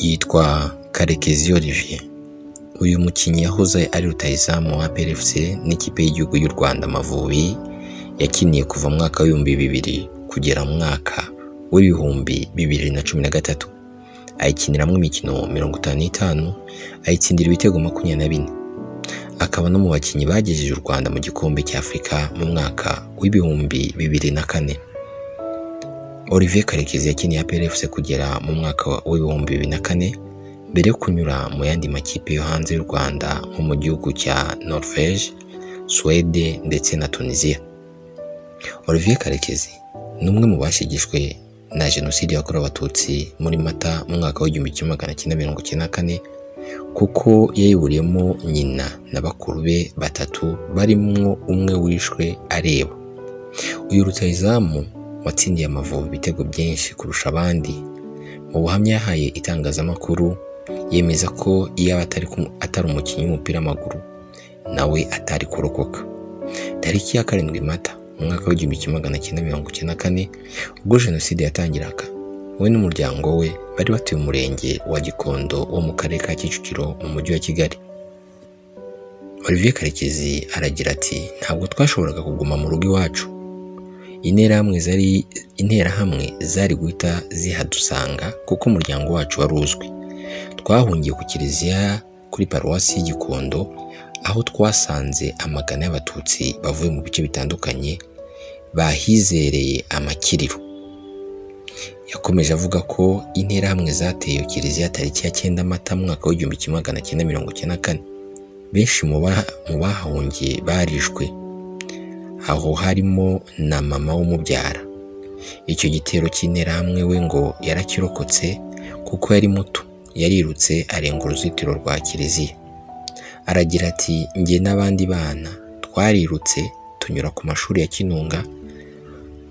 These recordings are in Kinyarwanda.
Yitwa Karekezi Olivier. Uyu mukinnyi yahoze ari rutahizamu wa APR FC n'ikipe y'igihugu y'u Rwanda Amavubi, yakiniye kuva mu mwaka w'2000 kugera mu mwaka w'2013. Ayikiniramo imikino 55, ayitsindira ibitego 24. Akaba no mu bakinnyi bagejeje u Rwanda mu gikombe cy'Afurika mu mwaka w'2004. Olivier Karekezi yakiniye APR FC kugera mu mwaka w'2004 mbere yo kunyura mu yandi makipe yo hanze y'u Rwanda nko mu gihugu cya Norvège, Suède ndetse na Tunisia. Olivier Karekezi ni umwe mu bashigishwe na Jenoside yakorewe Abatutsi muri Mata mu mwaka w'1994, kuko yayiburiyemo nyina na bakuru be batatu barimo umwe wishwe areba. Uyu rutahizamu watsindiye Amavubi ibitego byinshi kurusha abandi, mu buhamya yahaye itangazamakuru yemeza ko iyo atari umukinnyi w'umupira w'amaguru nawe atari kurokoka. Tariki ya 7 Mata mu mwaka w'1994 ubwo Jenoside yatangiraga, we n'umuryango we bari batuye umurenge wa Gikondo wo mu karere ka Kicukiro mu mujyi wa Kigali. Olivier Karekezi aragira ati: "Ntabwo twashoboraga kuguma mu rugo iwacu. Interahamwe zari guhita zihadusanga kuko umuryango wacu wari uzwi. Twahungiye ku kiliziya kuri paruwasi y'Igikondo, aho twasanze amagana y'Abatutsi bavuye mu bice bitandukanye bahizereye amakiriro." Yakomeje avuga ko interahamwe zateye iyo kiliziya tariki ya 9 Mata mu mwaka w'1994. Benshi mu bahahungiye barishwe, aho harimo na mama w'umubyara. Icyo gitero cy'interahamwe we ngo yarakirokotse kuko yari muto, yarirutse arenga uruzitiro rwa kiliziya. Aragira ati: "Njye n'abandi bana twarirutse tunyura ku mashuri ya Kinunga,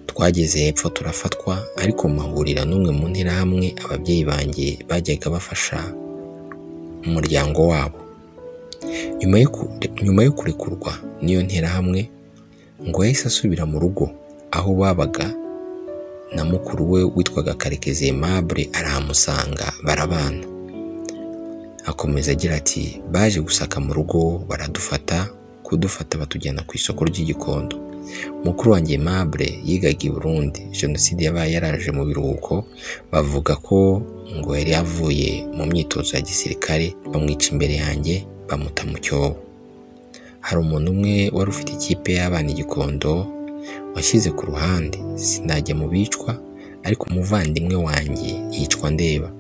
twageze hepfo turafatwa, ariko mpahurira n'umwe mu nterahamwe ababyeyi banjye bajyaga bafasha umuryango wabo." Nyuma yo kurekurwa n'iyo nterahamwe ngo yahise asubira mu rugo aho babaga na mukuru we witwaga Karekezi Aimable, arahamusanga barabana. Akomeza agira ati: "Baje gusaka mu rugo baradufata, kudufata batujyana ku isoko ry'Igikondo. Mukuru wanjye Aimable yigaga i Burundi, Jenoside yabaye yaraje mu biruhuko, bavuga ko ngo yari avuye mu myitozo ya gisirikare, bamwica imbere yanjye bamuta mu cyobo. Hari umuntu umwe wari ufite ikipe y'abana i Gikondo washyize ku ruhande, sinajya mu bicwa, ariko umuvandimwe wanjye yicwa ndeba.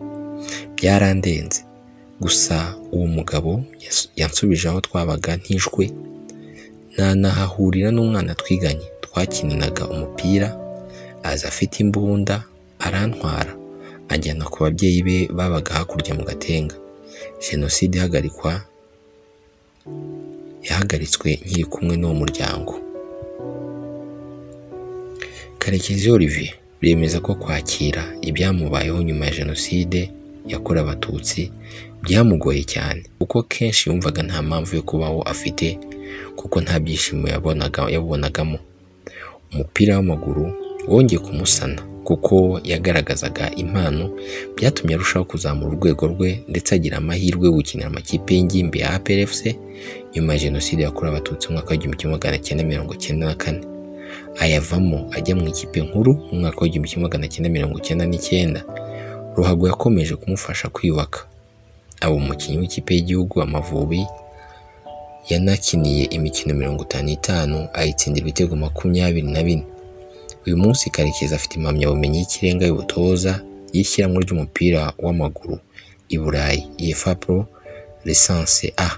Byarandenze. Gusa uwo mugabo yansubije aho twabaga ntishwe, nanahahurira n'umwana twiganye twakinanaga umupira, aza afite imbunda arantwara anjyana ku babyeyi be babaga hakurya mu Gatenga. Jenoside yahagaritswe nkiri kumwe n'uwo muryango." Karekezi Olivier bemeza ko kwakira ibyamubayeho nyuma ya Jenoside yakorewe Abatutsi byamugoye cyane, kuko kenshi yumvaga nta mpamvu yo kubaho afite, kuko nta byishimo yabonagamo. Umupira w'amaguru wongeye kumusana kuko yagaragazaga impano, byatumye arushaho kuzamura urwego rwe ndetse agira amahirwe yo gukinira amakipe y'ingimbi ya APR FC nyuma ya Jenoside yakorewe Abatutsi mu mwaka w'1994. Ayavamo ajya mu ikipe nkuru mu mwaka w'1999. Ruhago yakomeje kumufasha kwiyubaka, aba umukinnyi w'ikipe y'igihugu Amavubi. Yanakiniye imikino 55 ayitsindira ibitego 24. Uyu munsi Karekezi afite impamyabumenyi y'ikirenga y'ubutoza y'ishyirahamwe ry'umupira w'amaguru i Burayi UEFA Pro Licence A.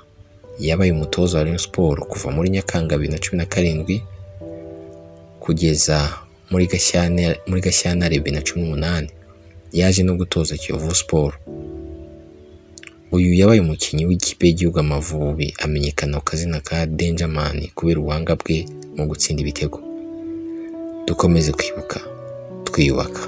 Yabaye umutoza wa Rayon Sports kuva muri Nyakanga 2017 kugeza muri Gashyantare 2018. Yaje no gutoza Kiyovu Sport. Uyu yabaye umukinnyi w'ikipe y'igihugu Amavubi, amenyekana ku kazina ka Dangerman kubera ubuhanga bwe mu gutsinda ibitego. Dukomeze kwibuka twiyubaka.